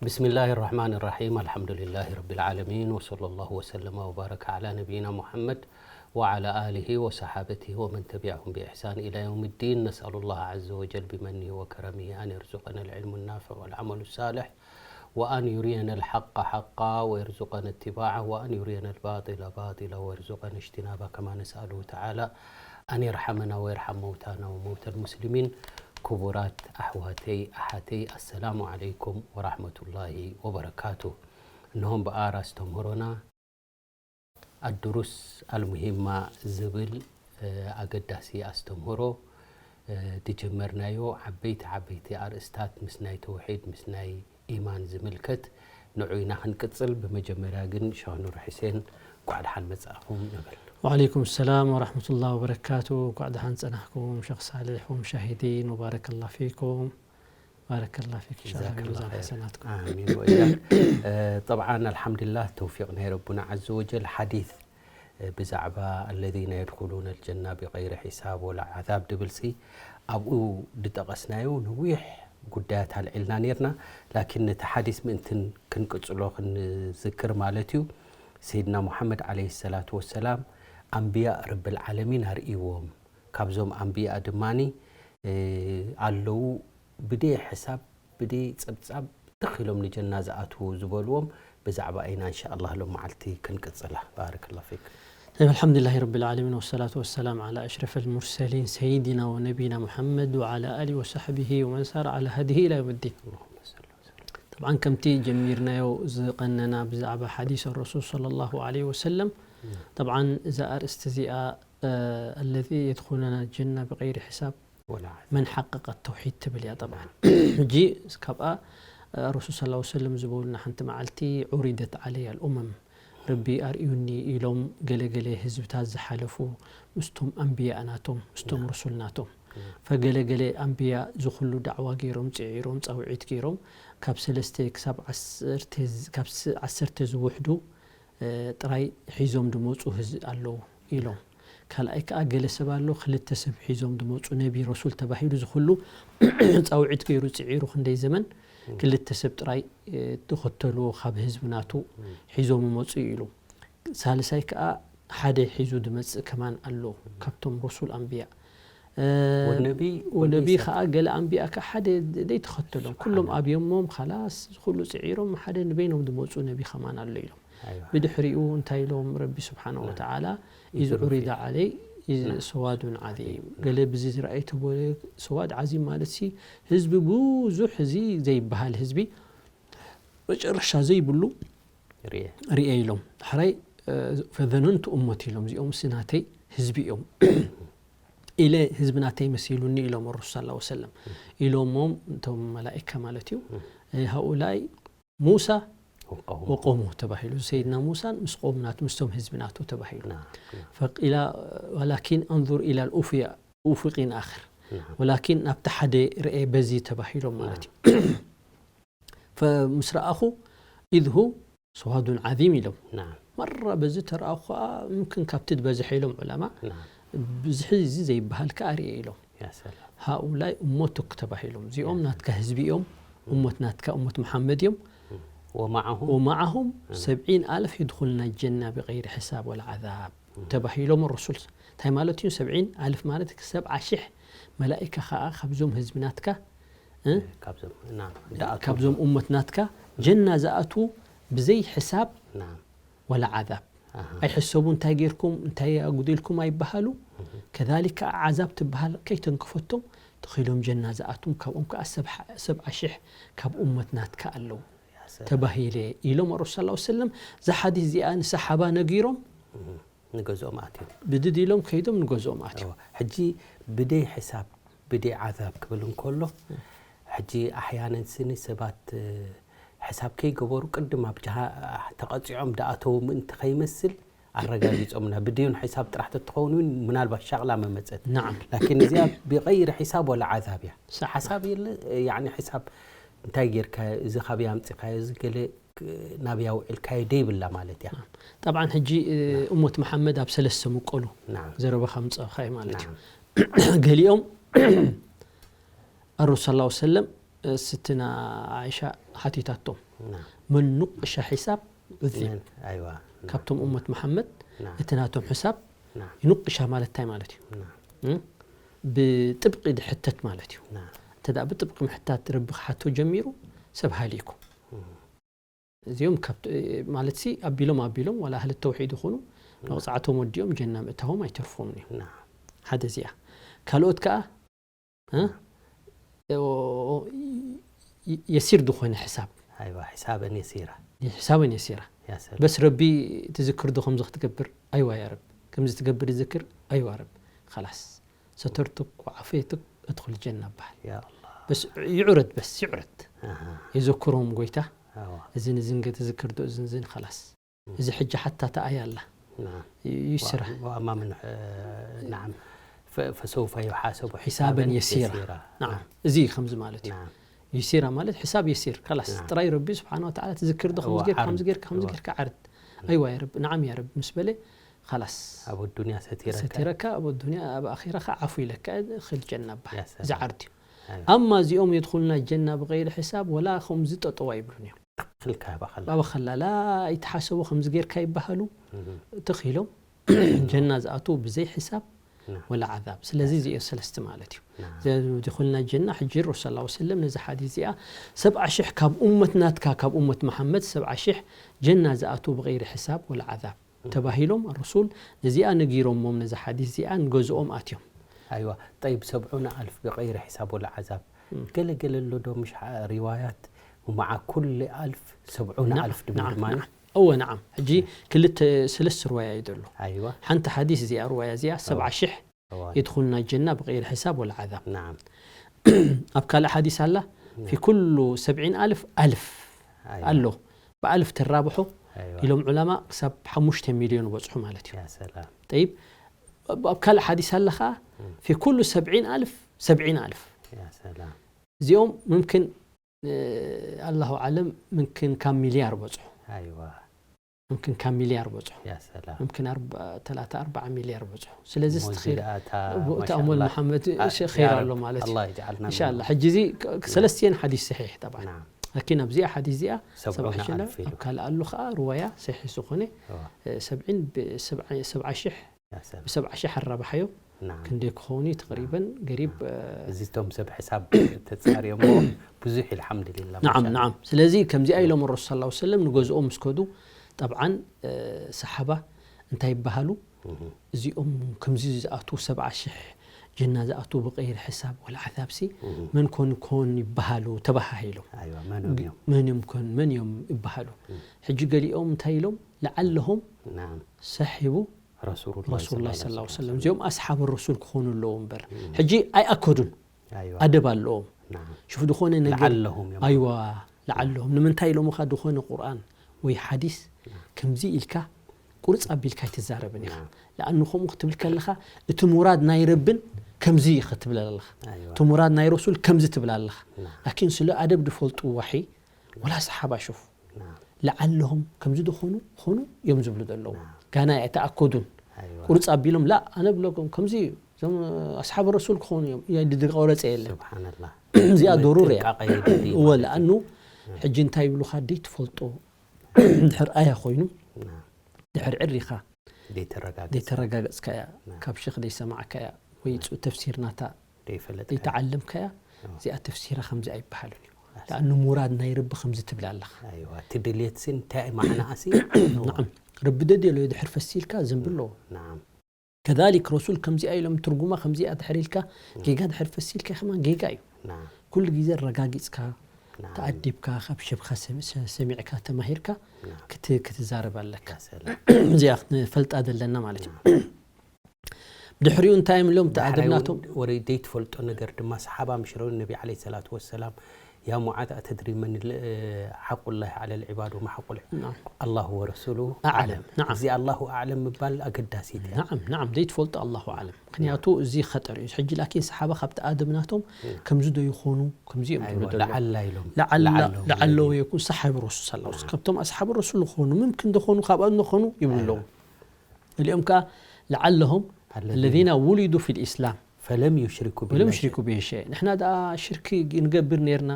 بسم الله الرحمن الرحيم. الحمد لله رب العالمين، وصلى الله وسلم وبارك على نبينا محمد وعلى آله وصحابته ومن تبعهم بإحسان إلى يوم الدين. نسأل الله عز وجل بمنه وكرمه أن يرزقنا العلم النافع والعمل الصالح، وأن يرينا الحق حقا ويرزقنا اتباعه، وأن يرينا الباطل باطلا ويرزقنا اجتنابه، كما نسأله تعالى أن يرحمنا ويرحم موتانا وموتى المسلمين. ክቡራት ኣሕዋተይ ኣሓተይ፣ ኣሰላሙ ዓለይኩም ወራህመቱላሂ ወበረካቱ። እንሆም ብኣር ኣስተምህሮና ኣድሩስ ኣልሙሂማ ዝብል፣ እ፣ ኣገዳሲ ኣስተምህሮ፣ እ፣ ዝጀመርናዮ ዓበይቲ ዓበይቲ ኣርእስታት ምስ ናይ ተውሒድ፣ ምስ ናይ ኢማን ዝምልከት ንዑ ኢና ክንቅጽል። ብመጀመርያ ግን ሸኽ ኑር ሑሴን እንኳዕ ደሓን መጻእኹም ንብል። وعليكم السلام ورحمة الله وبركاته. እንኳዕ ደሓን ጸናሕኩም ሸኽ ሳልሕ ወሙሻሂዲን፣ ወባረከላ ፊኩም። ባረከላ ፊክ፣ ኢንሻኣላህ፣ ጀዛከላ ሚዛን ኸይር። ሓሰናትኩም። ኣሚን ወኢያክ። እ፣ ጠብዓን ኣልሓምዱሊላህ፣ ተውፊቕ ናይ ረቡና ዐዘ ወጀል፣ ሓዲስ፣ እ፣ ብዛዕባ الذين يدخلون الجنة بغير حساب ولا عذاب ድብልሲ ኣብኡ ዝጠቐስናዮ ነዊሕ ጉዳያት ኣልዒልና ኔርና። ላኪን ነቲ ሓዲስ ምእንትን ክንቅጽሎ ክንዝክር ማለት እዩ። ሰይድና ሙሓመድ ዓለይሂ ሰላቱ ወሰላም ኣንብያ ረብል ዓለሚን ኣርእይዎም። ካብዞም ኣንብያ ድማኒ፣ እ፣ ኣለዉ ብደይ ሕሳብ ብደይ ጸብጻብ ትኽ ኢሎም ንጀና ዝኣትዉ ዝበልዎም ብዛዕባ ኢና እንሻኣላህ ሎም መዓልቲ ክንቅጽላ። ባረከላሁ ፊክ። طيب، الحمد لله رب العالمين والصلاة والسلام على أشرف المرسلين سيدنا ونبينا محمد وعلى آله وصحبه ومن سار على هديه إلى يوم الدين. اللهم صل وسلم. طبعا ከምቲ ጀሚርናዮ ዝቐነና ብዛዕባ ሓዲስ ረሱል ሰለላሁ ዐለይሂ ወሰለም፣ طبعا እዛ ኣርእስቲ እዚኣ፣ እ፣ الذي يدخلون الجنة بغير حساب ولا عذاب. من حقق التوحيد ትብል እያ። طبعا ሕጂ ካብኣ፣ እ፣ ረሱል ሰለላሁ ዐለይሂ ወሰለም ዝበሉና ሓንቲ መዓልቲ عرضت علي الأمم፣ ረቢ ኣርእዩኒ ኢሎም ገለ ገለ ህዝብታት ዝሓለፉ ምስቶም ኣንብያ ናቶም፣ ምስቶም ሩሱል ናቶም። ፈገለ ገለ ኣንብያ ዝኹሉ ዳዕዋ ገይሮም፣ ጽዒሮም፣ ጻውዒት ገይሮም፣ ካብ ሰለስተ ክሳብ ዓሰርተ ዝ-፣ ካብ ስ-፣ ዓሰርተ ዝውሕዱ፣ እ፣ ጥራይ ሒዞም ዝመጹ ህዝ-፣ ኣለዉ ኢሎም። ካልኣይ ከኣ ገለ ሰብ ኣሎ፣ ክልተ ሰብ ሒዞም ዝመጹ ነቢ፣ ረሱል ተባሂሉ ዝኹሉ ጻውዒት ገይሩ ጽዒሩ ክንደይ ዘመን፣ ክልተ ሰብ ጥራይ፣ እ፣ ዝኸተልዎ ካብ ህዝቢ ናቱ ሒዞም ይመጹ ኢሉ። ሳልሳይ ከኣ ሓደ ሒዙ ዝመጽእ ከማን ኣሎ ካብቶም ረሱል ኣንብያ። እ፣ ወነቢ፣ ወነቢ ወነቢ ከኣ ገለ ኣንብያ ከኣ ሓደ ዘይተኸተሎም፣ ኩሎም ኣብዮሞም፣ ኻላስ፣ ዝኹሉ ጽዒሮም፣ ሓደ ንበይኖም ዝመጹ ነቢ ከማን ኣሎ ኢሎም። ኣይዋ። ብድሕሪኡ እንታይ ኢሎም ረቢ ስብሓነ ወተዓላ? ኢዝ ዑሪደ ዓለይ ኢዝ ሰዋዱን ዓዚም። ገለ ብዚ ዝረኣየ ተበለ ሰዋድ ዓዚም ማለት ሲ ህዝቢ ብዙሕ፣ እዚ ዘይበሃል ህዝቢ፣ መጨረሻ ዘይብሉ ርኤ። ርኤ ኢሎም። ዳሕራይ፣ እ፣ ፈዘነንቱ እመት ኢሎም፣ እዚኦም ሲ ናተይ ህዝቢ እዮም ኢለ፣ ህዝቢ ናተይ መሲሉኒ ኢሎም ረሱል ሰለላሁ ዐለይሂ ወሰለም። ኢሎሞም እቶም መላኢካ ማለት እዩ። እ፣ ሃኡላይ ሙሳ ወቀውሙ። ወቀውሙ ተባሂሉ። ሰይድና ሙሳን ምስ ቀውሙ ናቱ፣ ምስቶም ህዝቢ ናቱ ተባሂሉ። ናም፣ ናም። ፈቂላ፣ ወላኪን እንዙር ኢላ ልኡፍያ-፣ ኡፉቂን ኣኽር። ናም። ወላኪን ናብቲ ሓደ ርኤ በዚ ተባሂሎም ማለት እዩ። ፈምስ ረኣኹ ኢዝ ሁ ሰዋዱን ዓዚም ኢሎም። ናም። መራ በዚ ተረኣኹ ከኣ፣ ምምክን ካብቲ ዝበዝሐ ኢሎም ዑለማ፣ ናም። ብዝሒ እዚ ዘይበሃል ከኣ ርኤ ኢሎም። ያ ሰላም። ሃኡላይ እመቱክ ተባሂሎም። እዚኦም ያ ናትካ ህዝቢ እዮም፣ እመት ናትካ፣ እመት መሓመድ እዮም። ወማዓሁም ወማዓሁም ሰብዒን ኣልፍ የድኹልና ጀና ብገይሪ ሕሳብ ወላ ዓዛብ ተባሂሎም ረሱል። እንታይ ማለት እዩ? ሰብዒን ኣልፍ ማለት ሰብዓ ሽሕ መላኢካ ከኣ ካብዞም ህዝቢ ናትካ፣ እ? ካብዞም፣ ናም፣ ዝኣትዉ። ካብዞም እመት ናትካ ጀና ዝኣትዉ ብዘይ ሕሳብ ናም። ወላ ዓዛብ። ኣሃ። ኣይሕሰቡ፣ እንታይ ጌርኩም፣ እንታይ ኣጉዲልኩም ኣይበሃሉ። ከዛሊክ ከኣ ዓዛብ ትበሃል ከይተንከፈቶም ተኺሎም ጀና ዝኣትዉ፣ ካብኦም ከኣ ሰብ-፣ ሰብዓ ሽሕ ካብ እመት ናትካ ኣለዉ ያ ሰላም። ተባሂለ ኢሎም ረሱል ሰለላሁ ዐለይሂ ወሰለም። እዛ ሓዲስ እዚኣ ንሰሓባ ነጊሮም ንገዝኦም ኣትዮም። ብድድ ኢሎም ከይዶም ንገዝኦም ኣትዮም። እዋ፣ ሕጂ ብደይ ሕሳብ፣ ብደይ ዓዛብ ክብል እንከሎ፣ ሕጂ ኣሕያነን ስኒ ሰባት፣ እ፣ ሕሳብ ከይገበሩ ቅድም ኣብ ጀሃ-፣ ተቐጺዖም ዝኣተዉ ምእንቲ ከይመስል ኣረጋጊጾምና። ብደዩን ሕሳብ ጥራሕ ተትኸውን እውን ምናልባት ሻቕላ መመጸት። ናዓም። ላኪን እዚኣ ብገይሪ ሕሳብ ወላ ዓዛብ እያ። ሳዕ። ሓሳብ የለ፣ ያዕኒ ሕሳብ እንታይ ጌርካዮ፣ እዚ ካበይ ኣምጺኻዮ፣ እዚ ገለ ክ-፣ ናበይ ኣውዒልካዮ ደይብላ ማለት እያ። ጠብዓን ሕጂ፣ እ፣ እመት መሓመድ ኣብ ሰለስተ ምቀሉ ናም። ዘረባኻ ምጸእኻዮ ማለት እዩ። ናም። ገሊኦም ኣረሱል ሰለላሁ ዐለይሂ ወሰለም ስትና ዓይሻ ሓቲታቶም نعم መን ኑቅሻ ሒሳብ ዑዚብ من أيوة نعم ካብቶም እመት መሓመድ نعم እቲ ናቶም ሕሳብ نعم ይኑቅሻ ማለት እንታይ ማለት እዩ نعم እም? ብጥብቂ ድሕተት ማለት እዩ نعم እንተ ደኣ ብጥብቂ ምሕታት ረቢ ክሓቶ ጀሚሩ ሰብ ሃሊኩ እዚኦም ካብ ማለት ሲ ኣቢሎም ኣቢሎም ዋላ ኣህሊ ተውሒድ ይኹኑ መቕፃዕቶም ወዲኦም ጀና ምእታዎም ኣይተርፎምን እዩ نعم ሓደ እዚኣ ካልኦት ከዓ እ? የሲር ዝኾነ ሕሳብ أيوة حسابا يسيرا ሕሳበን የሲራ يا سلام በስ ረቢ ትዝክር ዶ ከምዚ ክትገብር ኣይዋ ያ ረብ ከምዚ ትገብር ዝክር ኣይዋ ረብ خلاص سترتك وعافيتك ادخل الجنة በሃል يا الله በስ ይዕረት በስ ይዕረት أها የዘክሮም ጎይታ أيوة እዝን እዝን ገ- ትዝክር ዶ እዝን እዝን خلاص እዚ ሕጂ ሓታ ተኣያ ኣላ نعم ይስራ وأما من آه، نعم ف- فسوف يحاسب حسابا يسيرا نعم እዚ ከምዚ ማለት እዩ نعم يسيرا ማለት ሕሳብ የሲር خلاص نعم ጥራይ ረቢ ስብሓን ወተዓላ ትዝክር ዶ ከምዚ هو ጌርካ عرض ከምዚ ጌርካ ከምዚ هو ጌርካ ዓርድ ኣይዋ ያ ረቢ ንዓም ያ ረቢ ምስ በለ خلاص أبو الدنيا ستيرك سترك أبو الدنيا ኣብ ኣኺራ ኸዓ ዓፉ ኢለካ ኽል ጀና يا በሃል سلام እዚ ዓርዲ እዩ أيوة ኣማ እዚኦም የድኹልና ጀና ብغير ሕሳብ ወላ ከምዚ ጠጠው ኣይብሉን እዮም خلك هبا خلا ኣበኸላ ላ ይተሓሰቡ ከምዚ ጌርካ ይበሃሉ مهم. ተኺሎም ጀና ዝኣትዉ ብዘይ ሕሳብ نعم ወላ ዓዛብ ስለዚ እዚኦ ሰለስተ ማለት እዩ نعم ዘድኹልና ጀና ሕጂ ረሱል ላ ሰለም ነዚ ሓዲስ እዚኣ ሰብዓ ሽሕ ካብ እመት ናትካ ካብ እመት መሓመድ ሰብዓ ሽሕ ጀና ዝኣትዉ ብغير ሕሳብ ወላ ዓዛብ ተባሂሎም ረሱል ነዚኣ ነጊሮሞም ነዚ ሓዲስ እዚኣ ንገዝኦም ኣትዮም أيوة طيب سبعون ألف بغير حساب ولا عذاب قال قال له دو مش ح- روايات ومع كل ألف سبعون نعم، ألف دم نعم، دماني نعم. እወ نعم ሕጂ ክልተ ሰለስተ ርዋያ እዩ ዘሎ أيوة ሓንቲ ሓዲስ እዚኣ ርዋያ እዚኣ ሰብዓ ሽሕ رواية. የድኹልና ጀና ብغير ሕሳብ ወላ ዓዛብ نعم ኣብ ካልእ ሓዲስ ኣላ في كل سبعين ألف ألف أيوة ኣሎ ብኣልፍ ተራብሖ أيوة ኢሎም ዑለማ ክሳብ ሓሙሽተ ሚልዮን በፅሑ ማለት እዩ يا سلام ጠይብ ኣብ ካልእ ሓዲስ ኣለ ኸዓ في كل سبعين ألف سبعين ألف يا سلام እዚኦም ምምክን ኣላሁ ዓለም ምምክን ካብ ሚልያር በፅሑ أيوة ምምክን ካብ ሚልያር በፅሑ يا سلام ምምክን ተላተ ኣርባዓ ሚልያር በፅሑ ስለዚ ስትኺር موزلات እታ እሞ መሓመድ ኸይር ኣሎ ማለት እዩ الله يجعلنا እንሻላ ሕጂ እዚ ሰለስቲኤን ሓዲስ ሰሒሕ ጠብዓ نعم ላኪን ኣብዚኣ ሓዲስ እዚኣ ሰብዑን ሰብዓ ሽሕ ኣልፍ ኢሉ። ኣብ ካልእ ኣለኻ ርዋያ ሰሒሕ ዝኾነ أيوة. ሰብዒን ብሰብዓ ሽሕ يا سلام ብሰብዓ ሽሕ ኣራብሓዮ نعم ክንደይ ክኸውን እዩ ተቅሪበን ገሪብ እዚቶም ሰብ ሕሳብ ተጻርዮሞ ብዙሕ ኢልሓምድልላ نعم نعم ስለዚ ከምዚኣ ኢሎም ረሱል صلى الله عليه وسلم ንገዝኦም ምስ ከዱ ጠብዓን ሰሓባ እንታይ ይበሃሉ እዚኦም ከምዚ ዝኣትዉ ሰብዓ ሽሕ ጀና ዝኣትዉ ብቀይር ሕሳብ ወላ ዓዛብ ሲ መን ኮን ኮን ይበሃሉ ተባሃሂሎም ኣይዋ መን እዮም እዮም መን እዮም ኮን መን እዮም ይበሃሉ ሕጂ ገሊኦም እንታይ ኢሎም ለዓለሆም ናም ሰሒቡ ረሱሉላህ ረሱሉላህ ሰለላሁ ሰለላሁ ዐለይሂ ሰለም እዚኦም ኣስሓብ ረሱል ክኾኑ ኣለዎ እምበር ሕጂ ኣይኣከዱን ኣይዋ ኣደብ ኣለዎም ናም ሽፍ ዝኾነ ነገር ለዓለሁም እዮም ኣይዋ ለዓለሁም ንምንታይ ኢሎምኻ ዝኾነ ቁርኣን ወይ ሓዲስ ከምዚ ኢልካ ቁርፅ ኣቢልካ ኣይትዛረብን ኢኻ ለኣኑ ከምኡ ክትብል ከለኻ እቲ ሙራድ ናይ ረብን ከምዚ ኢኻ ትብል ኣለኻ ኣይዋ እቲ ሙራድ ናይ ረሱል ከምዚ ትብል ኣለኻ ናም ላኪን ስለ ኣደብ ዝፈልጡ ዋሒ ወላ ሰሓባ ሽፍ ናም ለዓለሁም ከምዚ ዝኾኑ ኾኑ እዮም ዝብሉ ዘለዉ ጋና ኣይተኣከዱን ኣይዋ ቁርፅ ኣቢሎም ላ ኣነ ብለኩም ከምዚ እዩ እዞም ኣስሓብ ረሱል ክኾኑ እዮም ያ ድድሪ ቆረፀ የለን ስብሓንላህ እዚኣ ዶሩር እያ ጥንቃቐ የድሊ እወ ማለት እዩ። ለኣኑ ሕጂ እንታይ ይብሉኻ ደይ ትፈልጦ ድሕር ኣያ ኮይኑ ናም ድሕር ዕሪኻ ዘይተረጋገ ደይተረጋገፅካያ ካብ ሽኽ ደይሰማዕካያ ወይ ፁ ተፍሲር ናታ ዘይፈለጥ ደይተዓለምካያ እዚኣ ተፍሲራ ከምዚ ኣይበሃልን እዩ ለኣኑ ሙራድ ናይ ረቢ ከምዚ ትብል ኣለኻ ኣይዋ እቲ ድልየት ሲ እንታይ ማዕናኣ ሲ ናዓም ረቢ ደድየሎ ድሕር ፈሲልካ ዘንብሎ ናም ከዛሊክ ረሱል ከምዚኣ ኢሎም ትርጉማ ከምዚኣ ድሕር ኢልካ ጌጋ ድሕር ፈሲልካ ከማን ጌጋ እዩ ናም ኩሉ ግዜ ረጋጊፅካ ናም ተኣዲብካ ካብ ሸብካ ሰሚ- ሰ- ሰሚዕካ ተማሂርካ ክት- ክትዛረብ ኣለካ ሰላም እዚኣ ክንፈልጣ ዘለና ማለት እዩ ድሕሪኡ እንታይ እዮም ኢሎም ተኣደብናቶም ወረ ዘይትፈልጦ ነገር ድማ ሰሓባ ምሽረው ነቢ ለ ሰላት ወሰላም ያ ሙዓዝ ኣተድሪ መን ሓቁ ላ ለ ልዕባድ ወማ ሓቁ ናም። ኣላሁ ወረሱሉ ኣዕለም፣ ናዓም። እዚ ኣላሁ ኣዕለም ምባል ኣገዳሲት እያ ናዓም ናዓም ዘይትፈልጦ ኣላሁ ኣዕለም ምክንያቱ እዚ ኸጠር እዩ ሕጂ ላኪን ሰሓባ ካብቲ ኣደብ ናቶም ከምዚ ዶ ይኾኑ ከምዚ እዮም ዝብሉ ኣይዋ ዘለዉ ለዓላ ኢሎም ለዓላ ለዓለሁ ለዓለሁ የኩን ሰሓብ ረሱል ስ ላ ከምቶም ኣስሓብ ረሱል ዝኾኑ ምምክን ዝኾኑ ካብኦም ዝኾኑ ይብሉ ኣለዉ እሊኦም ከዓ ለዓለሆም الذين الذين ولدوا في الإسلام ፈለም ዩሽሪኩ ولم يشركوا به شيئا ንሕና ደኣ ሽርኪ ንገብር ነርና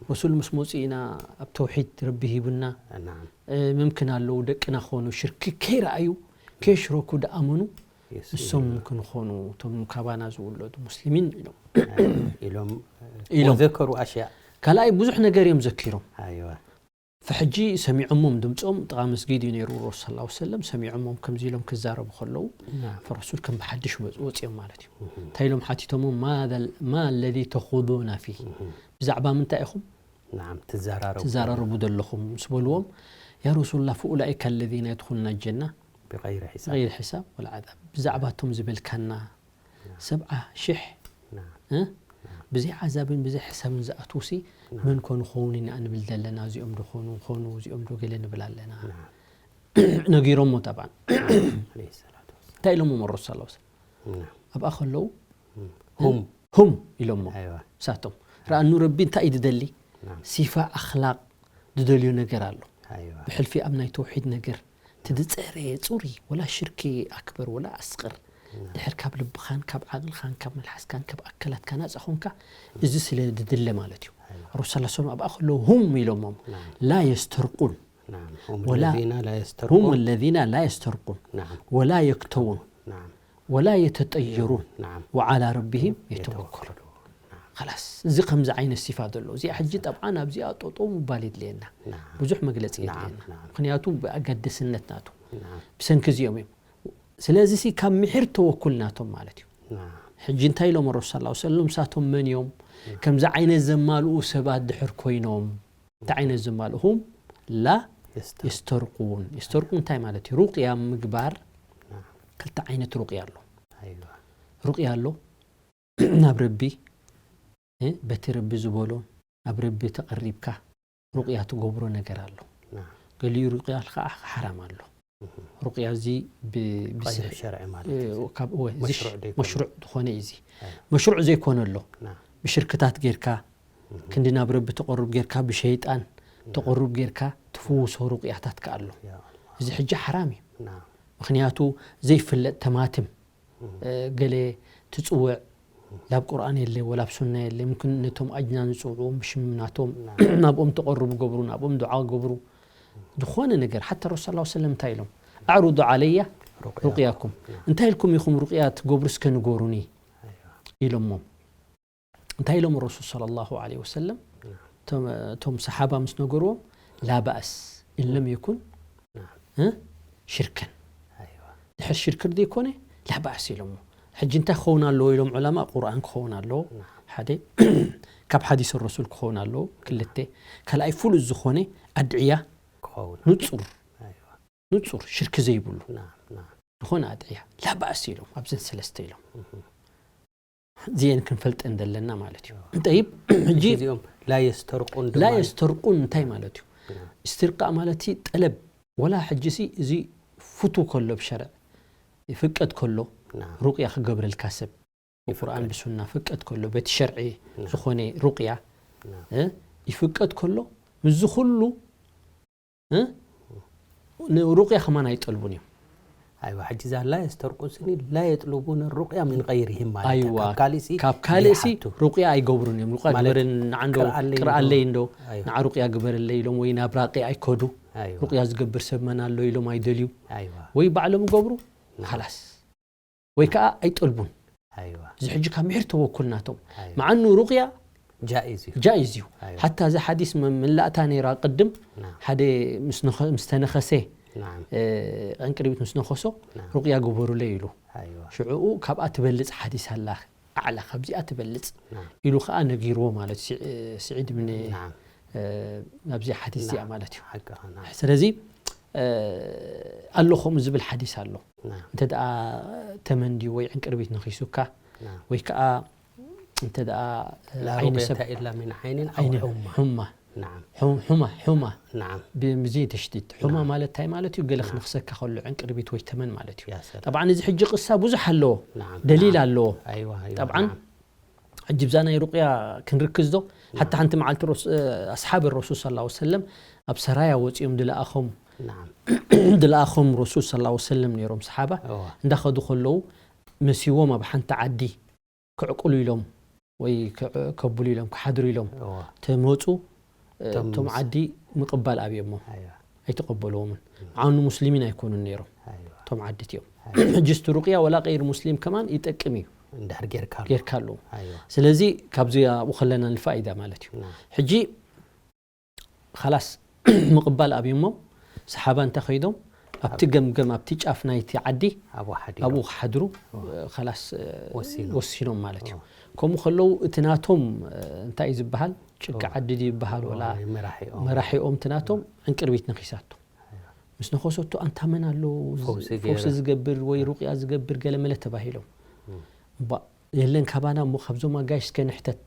ረሱል ምስ መፁ ኢና ኣብ ተውሒድ ረቢ ሂቡና። ናም እ፣ ምምክን ኣለዉ ደቅና ክኾኑ ሽርኪ ከይረኣዩ ከየሽረኩ ደኣመኑ የስ እሶም ምምክን ክኾኑ እቶም ካባና ዝውለዱ ሙስሊሚን ኢሎም ኢሎም ኢሎም። ወዘከሩ ኣሽያ ካልኣይ ብዙሕ ነገር እዮም ዘኪሮም። ኣይዋ ፈሕጂ ሰሚዖሞም ድምፆም ጥቓ መስጊድ እዩ ነይሩ ረሱል ሰለላሁ ዐለይሂ ወሰለም ሰሚዖሞም ከምዚ ኢሎም ክዛረቡ ከለዉ ናም ፈረሱል ከም ብሓድሽ መፅ- ወፂኦም ማለት እዩ። እንታይ ኢሎም ሓቲቶሞም "ማዘል- ማ ለዚ ተኹዱና ፊህ ብዛዕባ ምንታይ ኢኹም ናም ትዘራረቡ ትዘራረቡ ዘለኹም?" ምስ በልዎም "ያ ረሱሉላህ ፈኡላኢከ ለዚነ የድኹሉና ጀና ብغይሪ ሒሳብ ብغይሪ ሒሳብ ወላ ዓዛብ ብዛዕባ እቶም ዝበልካና ሰብዓ ሽሕ ናም እ? ብዘይ ዓዛብን ብዘይ ሕሳብን ዝኣትዉሲ መን ኮኑ ክኸውን ኢና እንብል ዘለና እዚኦም ዶ ኮኑ ኮኑ እዚኦም ዶ ገለ ንብል ኣለና ናም ነጊሮሞ ጠብዓን عليه الصلاة والسلام እንታይ ኢሎሞ ረሱል ስ ናም ኣብኣ ከለዉ هم ሁም ኢሎሞ ኣይዋ ሳቶም ረኣኑ ረቢ እንታይ እዩ ዝደሊ ናም ሲፋ ኣኽላቕ ዝደልዮ ነገር ኣሎ ኣይዋ ብሕልፊ ኣብ ናይ ተውሒድ ነገር ትድፀረ ፁሪ ወላ ሽርኪ ኣክበር ወላ ኣስቕር ድሕር ካብ ልብኻን ካብ ዓቕልኻን ካብ መልሓስካን ካብ ኣካላትካ ናፃ ኾንካ እዚ ስለ ዝድለ ማለት እዩ ረሱል ስ ኣብኣ ከለዉ ሁም ኢሎሞም ናም ላ የስተርቁን ናም هم ولا- الذين لا هم يسترقون الذين لا يسترقون ናም ولا يكتوون ናም ولا يتطيرون ናም وعلى ربهم يتوكلون የተወከሉ خلاص እዚ ከምዚ ዓይነት ሲፋ ዘሎ እዚኣ ሕጂ ጠብዓን ኣብዚኣ ጠጠው ምባል የድልየና ናም ብዙሕ መግለፂ ናም የድልየና ናም ምክንያቱ ብኣገደስነት ናቱ ናም ብሰንኪ እዚኦም እዮም ስለዚ ሲ ካብ ምሒር ተወኩል ናቶም ማለት እዩ ናም ሕጂ እንታይ ኢሎም ረሱል ስ ሰለም ንሳቶም መን እዮም ከምዚ ዓይነት ዘማልኡ ሰባት ድሕር ኮይኖም እንታይ ዓይነት ዘማልኡ هم لا يسترقون يسترقون يسترقون እንታይ ማለት እዩ ሩቅያ ምግባር ናም ክልተ ዓይነት ሩቅያ ኣሎ ኣይዋ ሩቅያ ኣሎ ናብ ረቢ እ፣ በቲ ረቢ ዝበሎ ናብ ረቢ ተቐሪብካ ሩቅያ ትገብሮ ነገር ኣሎ ናም ገሊኡ ሩቅያ ከዓ ሓራም ኣሎ ሩቅያ እዚ ብ- ብስ- غير شرعي ማለት እ፣ እዩ ካብ እወ፣ እዚ መሽሩዕ ዘይኮነ። መሽሩዕ ዝኾነ እዩ እዚ ኣይ። መሽሩዕ ዘይኮነ ኣሎ ናም ብሽርክታት ጌርካ ክንዲ ናብ ረቢ ተቐሩብ ጌርካ ብሸይጣን ተቐሩብ ጌርካ ትፍውሶ ሩቅያታት ከኣ ኣሎ ያ ኣላህ እዚ ሕጂ ሓራም እዩ ናም ምክንያቱ ዘይፍለጥ ተማትም እ፣ ገለ ትፅውዕ ላብ ቁርኣን የለ ወላ ብ ሱና የለ ምክን ነቶም ኣጅናን ዝፅውዕዎም ብሽም ናቶም ናብኦም ተቐርቡ ገብሩ ናብኦም ዱዓ ገብሩ ዝኾነ ነገር ሓታ ረሱል ስ ሰለም እንታይ ኢሎም ኣዕሩዱ ዓለያ ሩቅያ ሩቅያኩም እንታይ ኢልኩም ኢኹም ሩቅያ ትገብሩ እስከ ንገሩኒ ኢሎሞም እንታይ ኢሎም ረሱል صلى الله عليه وسلم እቶም ሰሓባ ምስ ነገርዎም ላ ባእስ ኢን ለም የኩን እ ሽርከን ኣይዋ ድሕር ሽርክ ዘይኮነ ላባእስ ኢሎሞ ሕጂ እንታይ ክኸውን ኣለዎ ኢሎም ዑላማ ቁርኣን ክኸውን ኣለዎ ሓደ ካብ ሓዲስ ረሱል ክኸውን ኣለዎ ክልተ ካልኣይ ፍሉጥ ዝኾነ ኣድዕያ ክኸውን ንጹር ኣይዋ ንጹር ሽርክ ዘይብሉ ናም ናም ዝኾነ ኣድዕያ ላባእስ ኢሎም ኣብዘን ሰለስተ ኢሎም እዚአን ክንፈልጠን ዘለና ማለት እዩ ጠይብ ሕጂ እዚኦም ላ የስተርቁን ላ ድማ የስተርቁን እንታይ ማለት እዩ እስትርቃእ ማለት ሲ ጠለብ ወላ ሕጂ ሲ እዚ ፍቱ ከሎ ብሸርዕ ይፍቀድ ከሎ ናም ሩቅያ ክገብረልካ ሰብ ብቁርኣን ብሱና ፍቀድ ከሎ በቲ ሸርዒ ዝኾነ ሩቅያ ናም እ፣ ይፍቀድ ከሎ ምስዚ ኩሉ እ፣ ንሩቅያ ከማን ኣይጠልቡን እዮም ኣይዋ ሕጂ እዛ ላ የስተርቁን ስኒ ላ የጥልቡን ሩቅያ ምን ገይርህም ማለት እዩ ኣይዋ ካብ ካልእ ሲ ካብ ካልእ ሲ ዘይሓቱ። ሩቅያ ኣይገብሩን እዮም ሩቅያ ማለት ግበረን ንዓንዶ ቅርኣለይ ቅርኣለይ እንዶ። እንዶ ኣይዋ። ንዓ ሩቅያ ግበረለይ ኢሎም ወይ ናብ ራቂ ኣይከዱ ኣይዋ ሩቅያ ዝገብር ሰብ መን ኣሎ ኢሎም ኣይደልዩ ኣይዋ ወይ ባዕሎም ይገብሩ ላስ ወይ ከዓ ኣይጠልቡን ኣይዋ እዚ ሕጂ ካብ ምሕር ተወኩል ናቶም ኣይዋ መዓኑ ሩቅያ ጃኢዝ እዩ ጃኢዝ እዩ ኣይዋ ሓታ እዚ ሓዲስ መ- ምላእታ ነይራ ቅድም ናም ሓደ ምስ ነኸ- ምስ ተነኸሰ ናም እ፣ ዕንቅርቢት ምስ ነኸሶ ናም ሩቅያ ግበሩለይ ኢሉ ኣይዋ ሽዑኡ ካብኣ ትበልፅ ሓዲስ ኣላ ኣዕላ ካብዚኣ ትበልፅ ናም ኢሉ ከዓ ነጊርዎ ማለት ሲ- ስዒድ ብን ናም ናብዚ ሓዲስ እዚኣ ማለት እዩ ሓቅኻ ናም ስለዚ እ፣ ኣሎ ከምኡ ዝብል ሓዲስ ኣሎ ናም እንተ ደኣ ተመን ድዩ ወይ ዕንቅርቢት ነኺሱካ ናም ወይ ከዓ እንተ ደኣ እ፣ ላ ዓይኒ ሰብ ሩቅየተ ኢላ ሚን ዓይኒን ኣው ዓይኒ ሑማ ሑማ ናም ሑ- ሑማ ሑማ ናም ብዘይ ተሽዲድ ሑማ ማለት እንታይ ማለት እዩ ገለ ክነኽሰካ ከሎ ዕንቅርቢት ወይ ተመን ማለት እዩ ያ ሰላም ጠብዓን እዚ ሕጂ ቅሳ ብዙሕ ኣለዎ ናም ደሊል ኣለዎ ኣይዋ ኣይዋ ጠብዓን ናም ሕጂ ብዛ ናይ ሩቅያ ክንርክዝ ዶ ሓታ ሓንቲ መዓልቲ ረሱ- ኣስሓብ ረሱል ስ ላ ሰለም ኣብ ሰራያ ወፂኦም ድለኣኸም ናም ድለኣኸም ረሱል ስ ላ ሰለም ነይሮም ሰሓባ እዋ እንዳኸዱ ከለዉ መሲዎም ኣብ ሓንቲ ዓዲ ክዕቁሉ ኢሎም ወይ ክዕ- ከብሉ ኢሎም ክሓድሩ ኢሎም እዋ ተመፁ እቶም እቶም ምስ- ዓዲ ምቕባል ኣብዮሞ ኣይዋ ኣይተቐበልዎምን። ዓኑ ሙስሊሚን ኣይኮኑን ነይሮም ኣይዋ እቶም ዓዲ እቲኦም። ሕጂስ እቲ ሩቅያ ወላ ቀይር ሙስሊም ከማን ይጠቅም እዩ፣ እንድሕር ጌርካ ኣሎ። ጌርካ ኣለዎም። ኣይዋ ስለዚ ካብዚ ኣብኡ ከለና ንፋይዳ ማለት እዩ። ና ሕጂ ኻላስ ምቕባል ኣብዮሞም ሰሓባ እንተ ኸይዶም ኣብቲ ገምገም ኣብቲ ጫፍ ናይቲ ዓዲ ኣብኡ ሓዲሩ ኣብኡ ክሓድሩ ኻላስ ወሲኖም። ወሲኖም ማለት እዩ። ከምኡ ከለዉ እቲ ናቶም እንታይ እዩ ዝበሃል ጭቃ ዓዲ ድዩ ይበሃል ወላ መራሒኦም መራሒኦም እቲ ናቶም ዕንቅርቢት ነኺሳቶ ምስ ነኸሰቶ ኣንታ መን ኣሎ ፈውሲ ፈውሲ ገይረ። ዝገብር ወይ ሩቅያ ዝገብር ገለ መለ ተባሂሎም እባ የለን ካባና እሞ ካብዞም ኣጋይሽ እስከ ንሕተት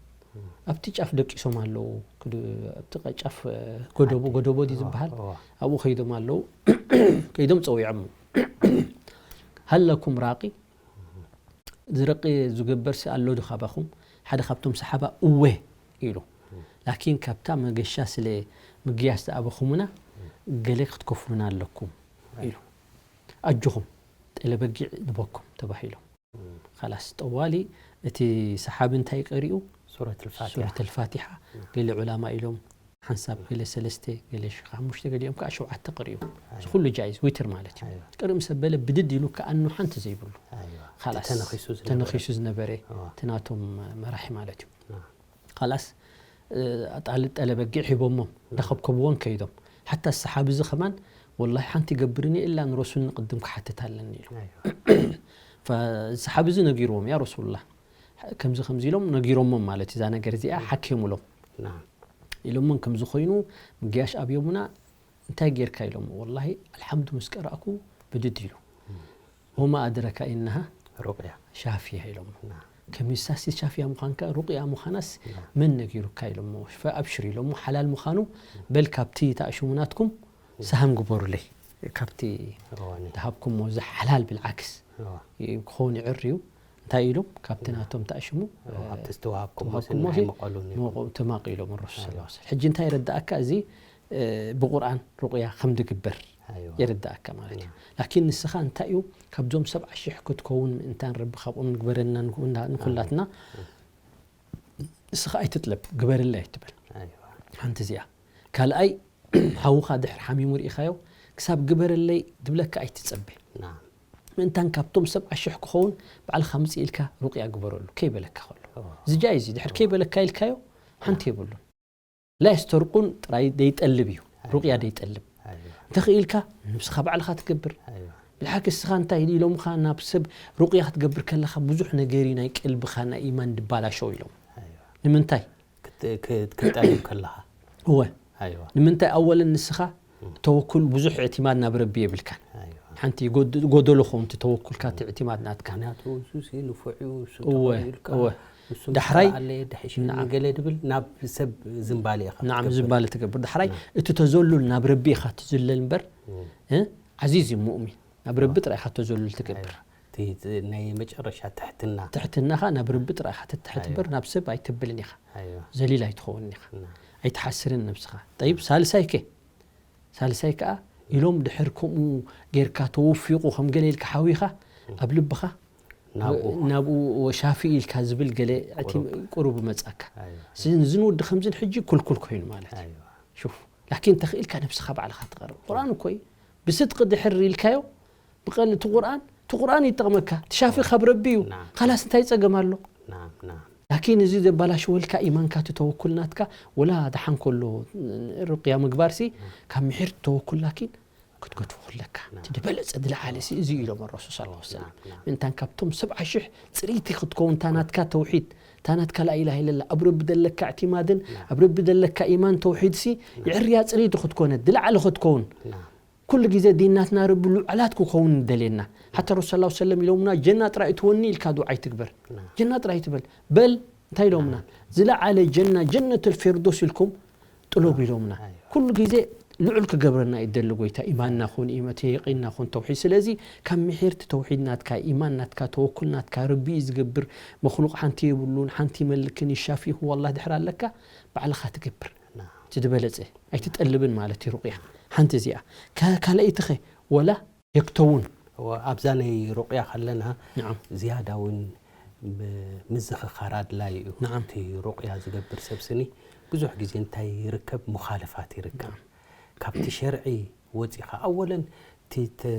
ኣብቲ ጫፍ ደቂሶም ኣለዉ ክዱ- ኣብቲ ቀ- ጫፍ እ፣ ጎደቦ ጎደቦ ድዩ ዝበሃል እዋ። ኣብኡ ከይዶም ኣለዉ ከይዶም ጸዊዖም ሃለኩም ራቂ ዝረቂ ዝገብር ሲ ኣሎ ዶ ካባኹም ሓደ ካብቶም ሰሓባ እወ ኢሉ ላኪን ካብታ መገሻ ስለ ምግያስ ዝኣበኹምና ገለ ክትከፍሉና ኣለኩም ኢሉ ኣጆኹም ጤለበጊዕ ንበኩም ተባሂሎም ኻላስ ጠዋሊ እቲ ሰሓቢ እንታይ ቀሪኡ ሱረት ልፋቲሓ ሱረት ልፋቲሓ ገለ ዑላማ ኢሎም ሓንሳብ ገለ ሰለስተ ገለ ሽ- ሓሙሽተ ገሊኦም ከዓ ሸውዓተ ቀሪኡ እዚ ኩሉ ጃይዝ ዊትር ማለት እዩ ቅሪ ምስ ኣበለ ብድድ ኢሉ ከኣኑ ሓንቲ ዘይብሉ ኣይዋ ኻላስ ተነኺሱ ዝነበረ። ተነኺሱ ዝነበረ እዋ። እቲ ናቶም መራሒ ማለት እዩ ና ኻላስ ጣል ጠለበጊዕ ሂቦሞም ዳኸብከብዎን ከይዶም ሓታ ሰሓቢ እዚ ከማን ወላሂ ሓንቲ ገብርኒ ኢላ ንረሱል ንቅድም ክሓትት ኣለኒ ኢሉ ኣይዋ ሰሓቢ እዚ ነጊርዎም ያ ረሱሉላ ከምዚ ከምዚ ኢሎም ነጊሮሞም ማለት እዩ እዛ ነገር እዚኣ ሓኪሙሎም ና ኢሎሞን ከምዚ ኮይኑ ምግያሽ ኣብዮሙና እንታይ ጌርካ ኢሎም ወላሂ ኣልሓምዱ ምስ ቀራእኩ ብድድ ኢሉ ወማ ኣድረካ ኢነሃ ሩቅያ ሻፍያ ኢሎሞ ና ከሚሳሲ ሻፍያ ምዃንካ ሩቅያ ምዃናስ መን ነጊሩካ ኢሎሞ ፈኣብሽር ኢሎሞ ሓላል ምዃኑ በል ካብቲ ተኣሽሙ ናትኩም ሰሃም ግበሩለይ ካብቲ እዋኒ ዝሃብኩሞ እዚ ሓላል ብልዓክስ እዋ ክኸውን ይዕር እዩ እንታይ ኢሎም ካብቲ ናቶም ተኣሽሙ እዋ፣ ኣብቲ ዝተዋሃብኩሞ ተዋሃብኩሞ ስኒ ኣይመቐሉን እዩ ተማቕ ኢሎም ረሱ ስ ሕጂ እንታይ ይረዳእካ እዚ ብቁርኣን ሩቅያ ከም ድግበር ኣይዋ የረዳእካ ማለት እዩ ላኪን ንስኻ እንታይ እዩ ካብዞም ሰብዓ ሽሕ ክትከውን ምእንታን ረቢ ካብኦም ንግበረና ንኩላትና ንስኻ ኣይትጥለብ ግበርለይ ኣይትበል ኣይዋ ሓንቲ እዚኣ ካልኣይ ሓውኻ ድሕር ሓሚሙ ርኢኻዮ ክሳብ ግበረለይ ድብለካ ኣይትጸበ ና ምእንታን ካብቶም ሰብ ኣሽሕ ክኸውን ባዕልኻ ምጽእ ኢልካ ሩቅያ ግበረሉ ከይበለካ ከሎ እዚ ጃይዝ እዩ ድሕር ከይበለካ ኢልካዮ ሓንቲ የብሉን ላ የስተርቁን ጥራይ ደይጠልብ እዩ ሩቅያ ደይጠልብ ኣይዋ እንተኽኢልካ ንብስኻ ባዕልኻ ትገብር ኣይዋ ብልሓክ እስኻ እንታይ ኢሎምኻ ናብ ሰብ ሩቅያ ክትገብር ከለኻ ብዙሕ ነገር እዩ ናይ ቀልብኻ ናይ ኢማን ድባላሸው ኢሎም ኣይዋ ንምንታይ ክት- ክት- ክትጠልብ ከለኻ እወ ኣይዋ ንምንታይ ኣወለን ንስኻ ተወኩል ብዙሕ እዕትማድ ናብ ረቢ የብልካን ኣይዋ ሓንቲ ጎድ- ጎደሎ ኸውን እቲ ተወኩልካ እቲ እዕትማድ ናትካ ምክንያቱ እሱ ሲ ንፉዕ እዩ እሱ እወ፣ ተቐቢልካ እወ። እሱ ዳሕራይ ምስራእ ኣለየ ዳሕሽኒ ገለ ድብል ናብ ሰብ ዝንባለ ኢኻ ናዓም ክትገብር። ዝባለ ትገብር ዳሕራይ እቲ ተዘሉል ናብ ረቢ ኢኻ ትዝለል እምበር እ? ዓዚዝ እዩ ሙእሚን ናብ ረቢ ጥራይ ኢኻ ተዘሉል ትገብር እቲ ናይ መጨረሻ ትሕትና ትሕትናኻ ናብ ረቢ ጥራይ ኢኻ ትትሕት እምበር ናብ ሰብ ኣይተብልን ኢኻ ኣይዋ ዘሊል ኣይትኸውን ኢኻ ና ኣይትሓስርን ነብስኻ ጠይብ ሳልሳይ ከ ሳልሳይ ከዓ ኢሎም ድሕር ከምኡ ጌርካ ተወፊቑ ከም ገለ ኢልካ ሓዊኻ ኣብ ልብኻ ናብኡ ናብኡ ሻፊ ኢልካ ዝብል ገለ እቲ ቁሩብ መጻካ ኣይዋ እዚ ንወዲ ከምዝን ሕጂ ኩልኩል ኮይኑ ማለት እዩ ኣይዋ ሹፍ ላኪን ተኽኢልካ ነብስኻ ባዕልኻ ትቐርብ ቁርኣን እኮ እዩ ብስድቂ ድሕር ኢልካዮ ብቐል እቲ ቁርኣን እቲ ቁርኣን ይጠቕመካ እቲ ሻፊ ካብ ረቢ እዩ ናም። ካላስ እንታይ ጸገም ኣሎ ናም ናም ላኪን እዚ ዘባላሽወልካ ኢማንካ እቲ ተወኩል ናትካ ወላ ደሓን ከሎ ሩቅያ ምግባር ሲ ካብ ምሒር ተወኩል ላኪን ክትገድፎ ክለካ እቲ ዝበለጸ ዝለዓለ ሲ እዚ ኢሎም ረሱል ስ ሰለም ምእንታን ካብቶም ሰብዓ ሽሕ ጽርይቲ ክትከውን እታ ናትካ ተውሒድ እታ ናትካ ላኢላሃ ኢለላ ኣብ ረቢ ዘለካ እዕቲማድን ኣብ ረቢ ዘለካ ኢማን ተውሒድ ሲ ይዕርያ ጽርይቲ ክትኮነ ዝለዓለ ክትከውን ናም ኩሉ ግዜ ዲን ናትና ረቢ ልዑላት ክኸውን ይደልየና ሓታ ረሱል ስ ሰለም ኢሎምና ጀና ጥራይ እትወኒ ኢልካ ዱዓ ኣይትግበር ጀና ጥራይ ትበል በል እንታይ ኢሎምና ዝለዓለ ጀና ጀነተል ፌርዶስ ኢልኩም ጥሎብ ኢሎምና ኩሉ ግዜ ልዑል ክገብረና ይደሊ ጎይታ ኢማንና ኹን ኢመት የቂንና ኹን ተውሒድ ስለዚ ካብ ምሒርቲ ተውሒድ ናትካ ኢማን ናትካ ተወኩል ናትካ ረቢ እዩ ዝገብር መክሉቅ ሓንቲ የብሉን ሓንቲ ይመልክን ይሻፊ ሁወ ኣላህ ድሕር ኣለካ ባዕልኻ ትገብር እቲ ዝበለጸ ኣይትጠልብን ማለት እዩ ሩቅያ ሓንቲ እዚኣ ካልኣይትኸ ወላ የክተውን እወ፣ ኣብዛ ናይ ሩቅያ ከለና ንዓም ዝያዳ እውን ብ- ምዝኽኻር ኣድላይ እዩ ንዓም። እቲ ሩቅያ ዝገብር ሰብ ስኒ ብዙሕ ግዜ እንታይ ይርከብ? ሙኻለፋት ይርከብ። ካብቲ ሸርዒ ወፂኻ ኣወለን እቲ ተ-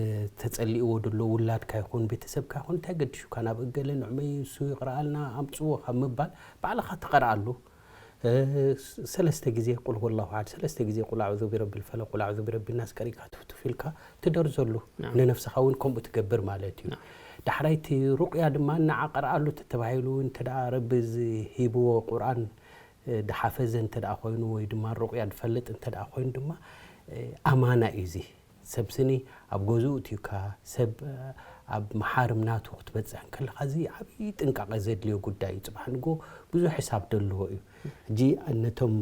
ተፀሊእዎ ዘሎ ውላድካ ይኹን ቤተሰብካ ይኹን እንታይ ገድሹካ? ናብ እገለ ንዕመይ እሱ ይቕረኣልና ኣምፅዎ ካብ ምባል ባዕልኻ ትቐርኣሉ። እ፣ ስ- ሰለስተ ግዜ ቁል ሁወላሁ ኣሓድ፣ ሰለስተ ግዜ ቁል ኣዑዙ ቢረቢል ፈለቅ፣ ቁል ኣዑዙ ቢረቢ ናስ ቀሪእካ ትፍቱፍ ኢልካ ትደርዘሉ። ንነፍስኻ እውን ከምኡ ትገብር ማለት እዩ። ዳሕራይ እቲ ሩቅያ ድማ እናዓቐርኣሉ ተተባሂሉ እንተ ደኣ ረቢ ዝሂብዎ ቁርኣን እ፣ ድሓፈዘ እንተ ደኣ ኮይኑ ወይ ድማ ሩቅያ ድፈልጥ እንተ ደኣ ኮይኑ ድማ እ፣ ኣማና እዩ እዚ። ሰብ ስኒ ኣብ ገዝኡ እትዩካ ሰብ እ፣ ኣብ መሓርም ናቱ ክትበጽሕ እንከለኻ እዚ ዓብዪ ጥንቃቐ ዘድልዮ ጉዳይ እዩ። ጽባሕ ንጎ ብዙሕ ሕሳብ ደልዎ እዩ። ሕጂ ነቶም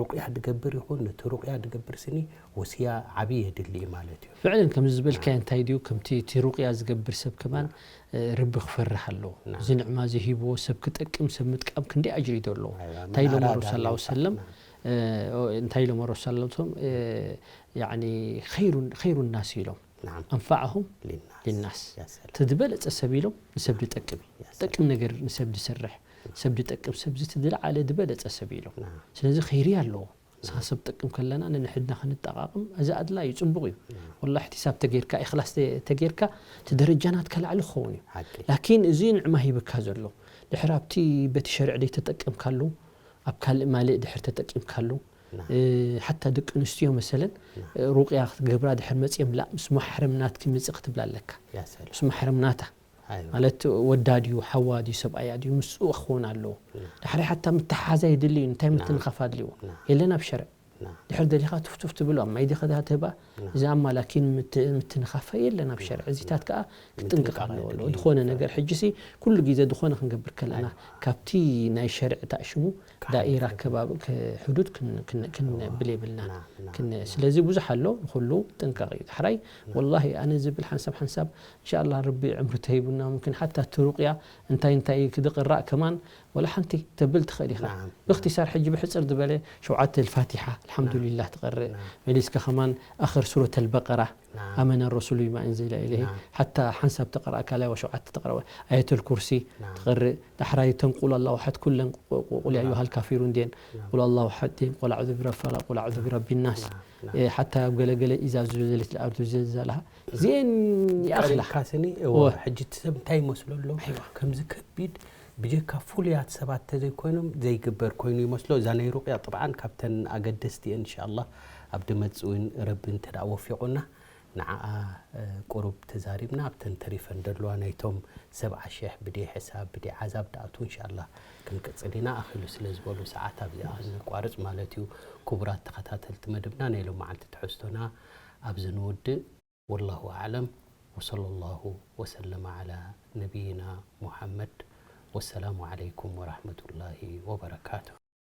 ሩቅያ ድገብር ይኹን ነቲ ሩቅያ ድገብር ስኒ ወስያ ዓብዪ የድሊ እዩ ማለት እዩ። ፍዕለን ከምዚ ዝበልካዮ እንታይ ድዩ ከምቲ እቲ ሩቅያ ዝገብር ሰብ ከማን እ፣ ረቢ ክፈርህ ኣለዎ። እዚ ንዕማ እዚ ሂብዎ ሰብ ክጠቅም ሰብ ምጥቃም ክንደይ ኣጅሪ እዩ ዘለዎ። እንታይ ኢሎም ረሱል ሰለላሁ ዐለይሂ ወሰለም፣ እ፣ እንታይ ኢሎም ረሱል ሰለላሁ ዐለይሂ ወሰለም፣ እ፣ ያዕኒ ኸይሩ ናስ ኢሎም ኣንፈዐሁም ሊናስ፣ እቲ ዝበለፀ ሰብ ኢሎም ንሰብ ዝጠቅም እዩ። ጠቅም ነገር ንሰብ ዝሰርሕ ሰብ ዝጠቅም ሰብ እዚ እቲ ዝለዓለ ዝበለፀ ሰብ ኢሎም። ስለዚ ኸይሪ ኣለዎ። ንስኻ ሰብ ጠቅም ከለና ንንሕድና ክንጠቃቅም እዚ ኣድላይ እዩ፣ ፅቡቅ እዩ። ወላ እሕትሳብ ተጌርካ ኢኽላስ ተ- ተጌርካ እቲ ደረጃ ናትካ ላዕሊ ክኸውን እዩ። ሓቂ ላኪን እዚ ንዕማ ሂብካ ዘሎ ድሕር ኣብቲ በቲ ሸርዕ ደይ ተጠቀምካሉ ኣብ ካልእ ማልእ ድሕር ተጠቂምካሉ እ፣ ሓታ ደቂ ኣንስትዮ መሰለን እ፣ ሩቅያ ክትገብራ ድሕር መፅኦም ላ ምስ ማሕረም ናትኪ ምፅእ ክትብላ ኣለካ። ያ ሰላም። ምስ ማሕረም ናታ ኣይዋ። ማለት ወዳ ድዩ ሓዋ ድዩ ሰብኣያ ድዩ ምስኡ ክኸውን ኣለዎ። ዳሕራይ ሓታ ምትሓሓዝ ኣይድሊ እዩ። እንታይ ምትንኻፍ ኣድልዎ? የለን ኣብ ሸርዕ። ድሕር ደሊኻ ቱፍቱፍ ትብሎ ኣብ ማይ ዲኻ ትህባ። እዚ ኣማ ላኪን ምት- ምትንኻፈ የለን ኣብ ሸርዕ። እዚታት ከዓ ክጥንቀቕ ኣለዎ ኣለዎ። ዝኾነ ነገር ሕጂ ሲ ኩሉ ግዜ ዝኾነ ክንገብር ከለና ካብቲ ናይ ሸርዕ ታእሽሙ ዳኢራ ከባቢ ክ- ሕዱድ ክን- ክን- ክንብል የብልና። ክን- ስለዚ ብዙሕ ኣሎ ንኩሉ ጥንቃቕ እዩ። ዳሕራይ ወላሂ ኣነ ዝብል ሓንሳብ ሓንሳብ እንሻላ ረቢ ዕምሪ ተሂቡና ምምክን ሓታ እቲ ሩቅያ እንታይ እንታይ ክድቅራእ ከማን ወላ ሓንቲ ተብል ትኽእል ኢኻ። ብእክትሳር ሕጂ ብሕፅር ዝበለ ሸውዓተ ልፋቲሓ ኣልሓምዱሊላህ ትቐርእ መሊስካ ከማን ኣኽር ሱረት ኣልበቀራ ኣመነ ረሱሉ ቢማ እንዚለ ኢለይህ ሓታ ሓንሳብ ተቐረእካ ላይ ወሸውዓተ ተቐረወ ኣየተል ኩርሲ ትቐርእ ዳሕራይ ተን ቁል ኣላሁ ሓድ ኩለን ቁል ኣዩሃል ካፊሩን ድየን ቁል ኣላሁ ሓድ ድየን ቁል ኣዑዙ ቢረቢ ፈለቅ ቁል ኣዑዙ ቢረቢ ናስ ሓታ ኣብ ገለገለ ኢዛ ዙልዘለት ልኣርዱ ዝልዛልሃ እዚአን ይኣኽላ ቀሪብካ ስኒ እወ ሕጂ እቲ ሰብ እንታይ ይመስሎ ኣሎ ከምዚ ከቢድ ብጀካ ፍሉያት ሰባት ተዘይኮይኖም ዘይግበር ኮይኑ ይመስሎ እዛ ናይ ሩቅያ ጥብዓን ካብተን ኣገደስቲ እየን እንሻላ ኣብ ድመፅእ እውን ረቢ እንተ ደኣ ወፊቑና ንዓኣ ቁሩብ ተዛሪብና ኣብተን ተሪፈን ደለዋ ናይቶም ሰብዓ ሽሕ ብደይ ሕሳብ ብደይ ዓዛብ ደኣቱ እንሻላ ክንቅፅል ኢና ኣኺሉ ስለ ዝበሉ ሰዓት ኣብዚኣ ነቋርፅ ማለት እዩ ክቡራት ተኸታተልቲ መደብና ናይ ሎማዓንቲ ትሕዝቶና ኣብዚ ንውድእ والله أعلم وصلى الله وسلم على نبينا محمد والسلام عليكم ورحمة الله وبركاته